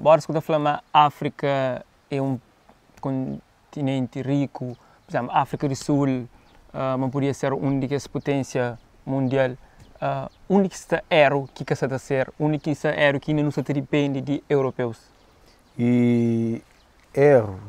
Boris ku ta fla ma Áfrika é un kontinenti riku, pur izénplu, Áfrika di Sul ma podia ser un di kes puténsia mundial. Undi ki sta éru ki ka sa ta ser? Undi ki sta éru ki inda nu sa ta dipende di europeus? E éru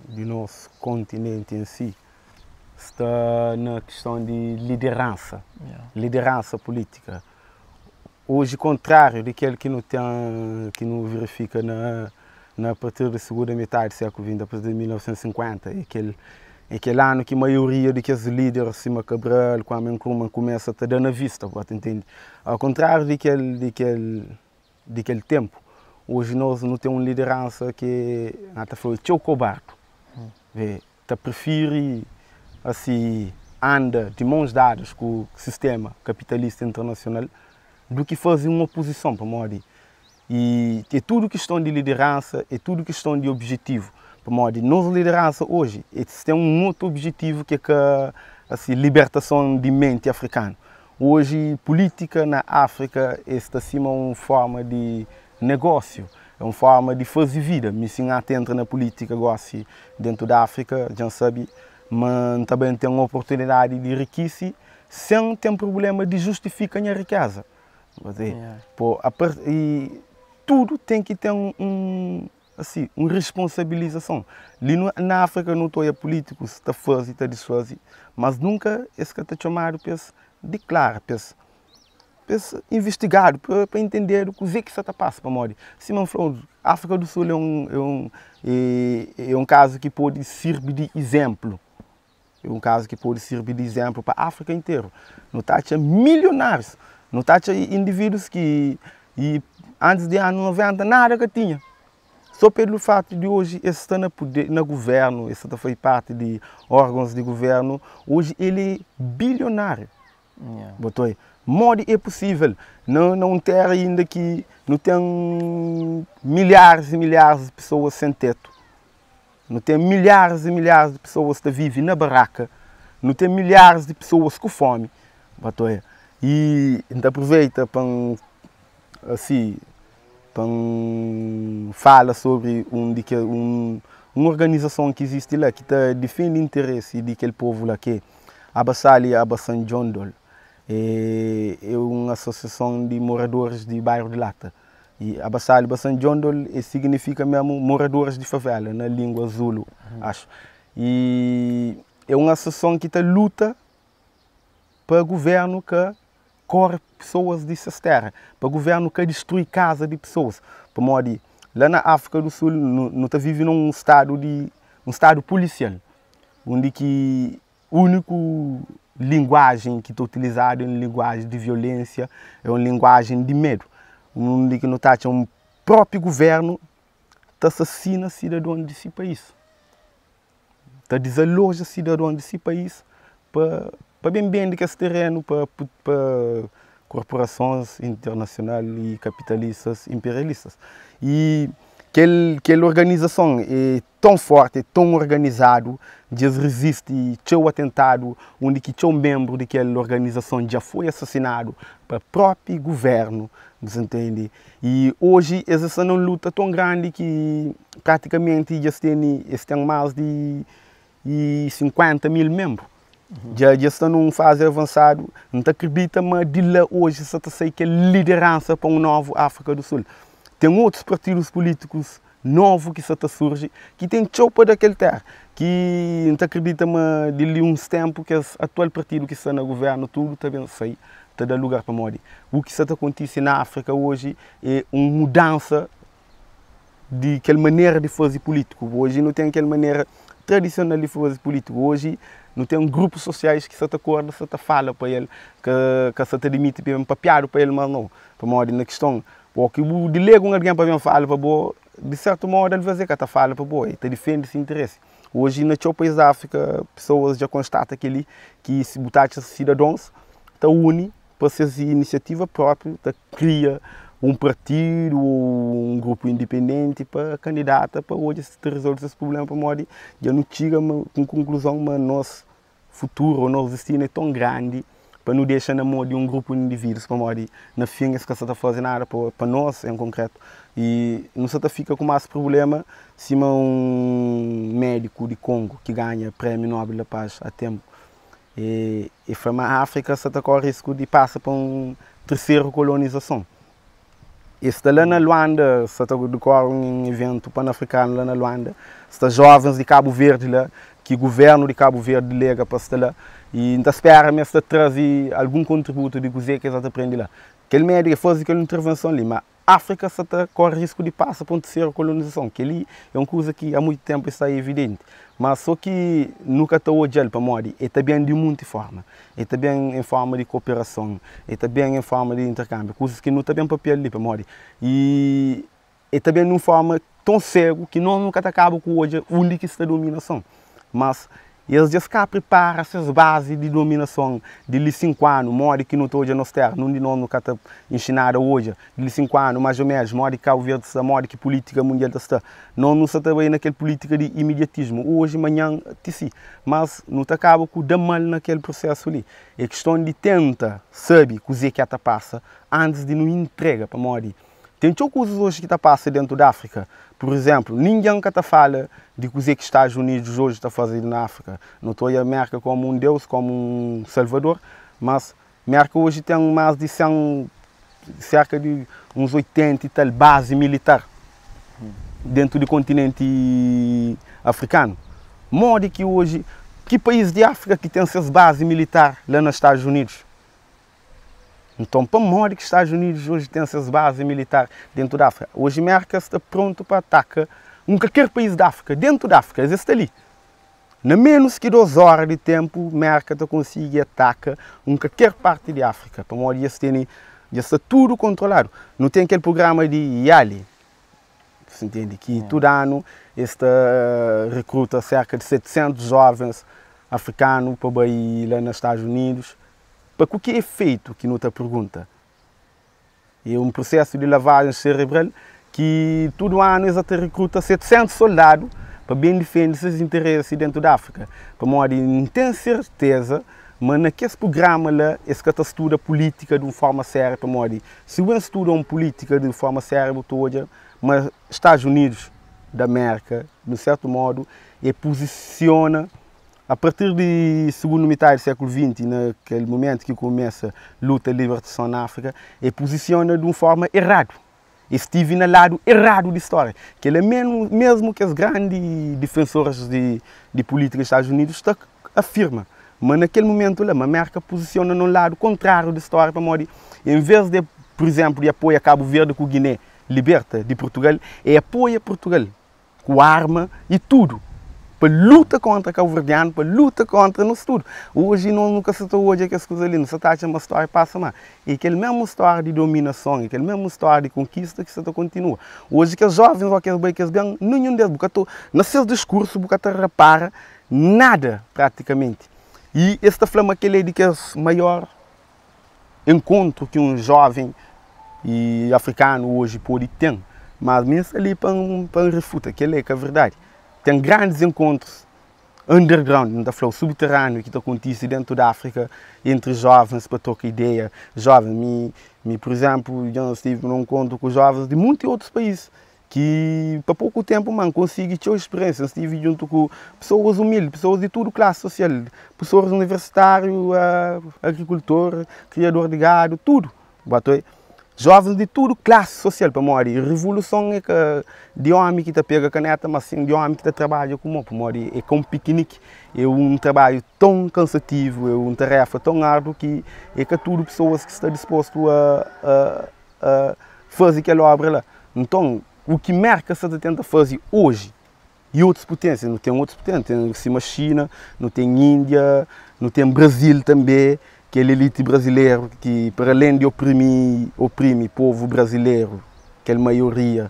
di nos kontinenti en si sta na kiston di lideransa, lideransa pulítika. Oji kontráriu di kel ki nu ten, ki nu verifika na na partir di segunda metadi di sékulu 20, a partir di 1950, é kel é kel anu ki maioria di kes líder sima Cabral, Kwame Nkrumah kumesa ta da na vista, bu ta intende. Ao kontráriu di kel di kel di kel ténpu, oji nos nu ten un lideransa ki N ta fla é txeu kobardu, ta prifiri asi anda di mons dadas ku sistema kapitalista internasional du ki faze un opozison pamodi e é tudu kiston di lideransa é tudu kiston di objetivu pamodi nos lideransa oji es ten un otu objetivu ki é ka asi libertason di menti afrikanu oji pulitika na Afrika es sta sima un forma di Negósiu é un forma di faze vida. Mi si N ata entra na pulítika gósi dentu di Áfrika, dja N sabe ma N ta ben ten oportunidadi di rikise sen ten prubléma di justifika nha rikéza. I tudu ten ki ten un asi un responsabilizason. Li na Áfrika nu ta odja pulítikus ta faze, ta disfaze, mas nunka es ka ta txomadu pa es diklara, pa es Pa es investigadu, pa entendedu kuzê ki sa ta pasa, pamodi sima N fla-u, Áfrika du Sul é un é un é un kazu ki pode sirbi di izénplu, é un kazu ki pode sirbi di izénplu pa Áfrika interu. Nu ta atxa milionárius, nu ta atxa indivídus ki antis di anu 90 nada ka tinha, sô pelu fatu di oji es sta na puder, na guvérnu, es sa ta faze parti di órgons di guvérnu, oji el é bilionáriu. Botoi, modi é pusível na na un téra inda ki nu ten milharis i milharis di pesoas sen tetu, nu ten milharis i milharis di pesoas ta vive na baraka, nu ten milharis di pesoas ku fómi, botoi. I N ta aproveita pa N asi pa N fala sobri un di ke un un organizason ki izisti la ki ta difende interesi di kel povu la ki é Abasali Abasan Djondol é un asosiason di moradoris di bairu di Lata. I Abasali Abasan Djondol e signifika mesmu moradoris di favela na lingua zulu, axu. I é un asosiason ki ta luta pa guvernu ka kore pesoas di ses tera, pa guvernu ka distrui kaza di pesoas, pamodi la na Afrika du Sul nu ta vive na un stadu di un stadu pulisial. Undi ki úniku linguajen ki ta utilizadu é un linguajen di violénsia, é un linguajen di medu, undi ki nu ta atxa un própi guvérnu ta asasina sidadon di si país, ta dizaloja sidadon di si país pa pa ben bende kes terenu pa pa korporasons internasional i kapitalistas inperialistas. I kel kel organizason é ton forti, ton organizadu, dja es rizisti txeu atentadu undi ki txeu menbru di kel organizason dja foi asasinadu pa propi guvernu, bu sa ntende? I oji es sta na un luta ton grandi ki pratikamenti dja es tene, es ten mas di 50 mil menbru. Dja dja sta nun fazi avansadu, N ta kridita ma di la oji sa ta sai kel lideransa pa un novu Afrika du Sul. Ten otus partidus pulitikus novu ki sa ta surji, ki ten txeu pa da kel tera, ki N ta kridita ma di li uns tenpu kes atual partidu ki sta na guvernu tudu ta ben sai ta da lugar pamodi u ki sa ta kontise na Afrika oji e un mudansa di kel manera di faze pulítiku. Oji nu ten kel manera tradisional di faze pulítiku. Oji nu ten grupus sosiais ki sa ta korda, sa ta fala pa el, ka ka sa ta dimiti pa ben papiadu pa el, mas nau. Pamodi na kiston, o ki bu dilega un algen pa ben fala pa bo, di sertu modu alvês el ka ta fala pa bo, el ta difende si interesi. Oji na txeu país di Áfrika, pesoas dja konstata kel-li, ki si bu ta atxa sidadons ta uni pa ses inisiativa própriu ta kria un partidu ô un grupu indipendenti pa kandidata pa odja si ta rizolve ses prubléma pamodi dja nu txiga ma un konkluzon ma nos futuru ô nos distinu é ton grandi. Pa nu dexa na mô di un grupu di indivídus pamodi na fin es ka sa ta faze nada pa nos en konkretu i nu sa ta fika ku más prubléma sima un médiku di Kongu ki ganha Prémiu Nobel da Paz há ténpu e fla ma Áfrika sa ta kóre risku di pasa pa un terseru kolonizason. E sta la na Luanda, sa ta dikore un iventu panafrikanu la na Luanda, sta jovens di Kabu Verdi la, ki guvernu di Kabu Verdi delega pa sta la, i N ta spera ma es ta traze algun kontributu di kuze ki es ta prende la. Kel médiku e faze kel intervenson li, ma Afrika sa ta kore risku di pasa pa un terseru kolonizason. Kel-li é un kuza ki a muitu tenpu sta evidenti, ma so ki nu ka ta odja-l pamodi e ta ben di munti forma. E ta ben en forma di kooperason, e ta ben en forma di interkânbiu, kuzas ki nu ta ben papia-l li pamodi i e ta ben di un forma ton segu ki nos nu ka ta kaba ku odja undi ki sta dominason. Mas es dja sta pripara ses bazi di dominason di li 5 anu, modi ki nu ta odja nos tera, nun di nos nu ka ta inxinadu a odja di li 5 anu mais o menos modi ki Kabu Verdi sta, modi ki pulitika mundial ta sta. Nos nu sa ta bai na kel pulitika di imediatismu, oji, manhan, ti si. Mas nu ta kaba ku da mal na kel prusesu li. É kiston di tenta sabe kuze ki a ta pasa antis di nu intrega, pamodi ten txeu kuzas oji ki ta pasa dentu di Afrika. Pur izenplu, ningen ka ta fala di kuze ki Stadus Unidus oji ta faze na Afrika. Nu ta odja Merka komu un deus, komu un salvador, mas Merka oji ten mas di 100, serka di uns 80 i tal bazi militar dentu di kontinenti afrikanu. Modi ki oji, ki país di Afrika ki ten ses bazi militar la na Stadus Unidus? Nton, pamodi ki Stadus Unidus oji ten ses bazi militar dentu di Afrika? Oji Merka sta prontu pa ataka un kalker país di Afrika, dentu di Afrika, es sta li. Na ménus ki 2 óra di ténpu, Mérka ta konsigi ataka un kalker párti di Áfrika, pamodi es tene, dja sta tudu kontroladu. Nu ten kel prugrama di YALI, si ntende, ki tudu anu es ta rekruta serka di 700 jóvens afrikanu pa bai la na Stadus Unidus. Pa ku ki efeitu ki nu ta pergunta? É un prusésu di lavajen serebral ki tudu anu es ta rekruta 700 soldadu pa ben difende ses interesi dentu di Áfrika. Pamodi N ten serteza ma na kes prugrama la es ka ta studa pulítika di un forma sériu pamodi si bu ben studa un pulítika di un forma sériu bu ta odja ma Stadus Unidus di Amérika di un sertu modu e puzisiona A partir di sugundu mitadi di sékulu 20, na kel mumentu ki kumesa luta libertason na Áfrika, e puzisiona di un forma eradu. E stivi na ladu eradu di stória. Kel-la mesmu kes grandi difensoris di pulítika di Stadus Unidus ta afirma ma na kel mumentu la, ma Mérka puzisiona na un ladu kontráriu di stória pamodi en ves di, pur izénplu, di apoia Kabu Verdi ku Giné liberta di Purtugal, e apoia Purtugal. ku arma i tudu pa luta kontra kabuverdianu, pa luta kontra nos tudu. Oji nos nu ka sa ta odja kes kuza li, nu sa ta atxa ma stória pasa má e kel mesmu stória di dominason, e kel mesmu stória di konkista ki sa ta kontinua. Oji kes jovens ó kes bai kes ben, ninhun des bu ka ta na ses diskursu bu ka ta rapara nada pratikamenti. I es ta fla ma kel-li é di kes maior enkontru ki un joven i afrikanu oji pode ten, mas mi N sta li pa N refuta, kel-la é ka verdadi. Ten grandis enkontrus underground, N ta fla-u, subteraniu ki ta kontise dentu di Afrika entri jovens pa troka ideia. Jovens, mi, mi pur izenplu, dja N stive na un enkontru ku jovens di munti otus país ki pa poku ténpu ma N konsigi txeu spiriénsia. N stive djuntu ku pesoas umildi, pesoas di tudu klasi sosial, pesoas universitáriu, agrikultor, kriador di gadu, tudu. Jovens di tudu klasi sosial, pamodi revoluson é ka di ómi ki ta pega kaneta, mas sin di ómi ki ta trabadja ku mon, pamodi é ka un pikiniki, é un trabadju ton kansativu, é un taréfa ton árdu ki é ka tudu pesoas ki sta dispostu a faze kel óbra la. Nton, u ki Merka sta ta tenta faze oji i otus puténsia, nu ten otus puténsia, ten sima Xina, nu ten Índia, nu ten Brazil tanbe, kel eliti brazileru ki para alén di oprimi oprimi povu brazileru, kel maioria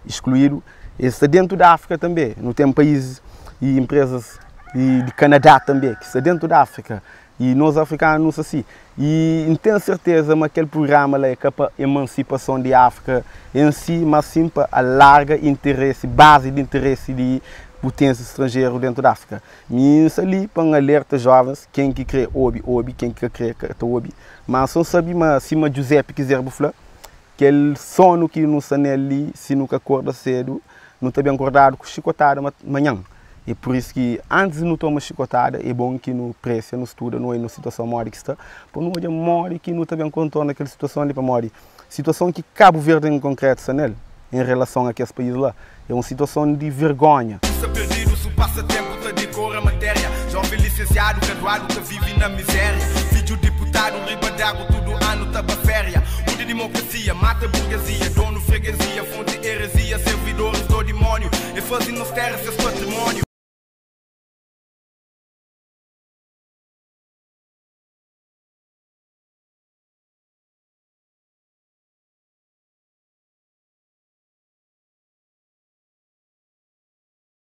iskluídu, es sta dentu di Áfrika tanbe. Nu ten país i inprezas di Kanadá tanbe ki sta dentu di Áfrika. I nos afrikanu nu sta si. I N ten serteza ma kel prugrama la é ka pa emansipason di Afrika en si, mas sin pa alarga interesi, bazi di interesi di potência estrangeiro dentro da África. Mi sta li pa N alerta jovens, ken ki kre obi, obi, ken ki ka kre ka ta obi. Ma so N sabe ma sima Giuseppe Kizerbo fla, kel sonu ki nu sta nel li, si nu ka korda sedu, nu ta ben kordadu ku xikotada manhan. E pur isu ki antis di nu toma xikotada, e bon ki nu presia, nu studa, nu oia nos situason modi ki sta, pa nu odja modi ki nu ta ben kontorna kel situason li, pamodi situason ki Kabu Verdi en konkretu sta nel, en relason a kes país la, é un situason di vergonha. Sta perdidu su pasa tempu ta dikora matéria Jovem lisensiadu, graduadu ta vivi na miséria Fidju diputadu, riba d'agu tudu anu ta ba féria Undi dimokrasia, mata burgezia Donu freguesia, fonti erezia Servidores do dimóniu E fazi nos terra ses patrimóniu.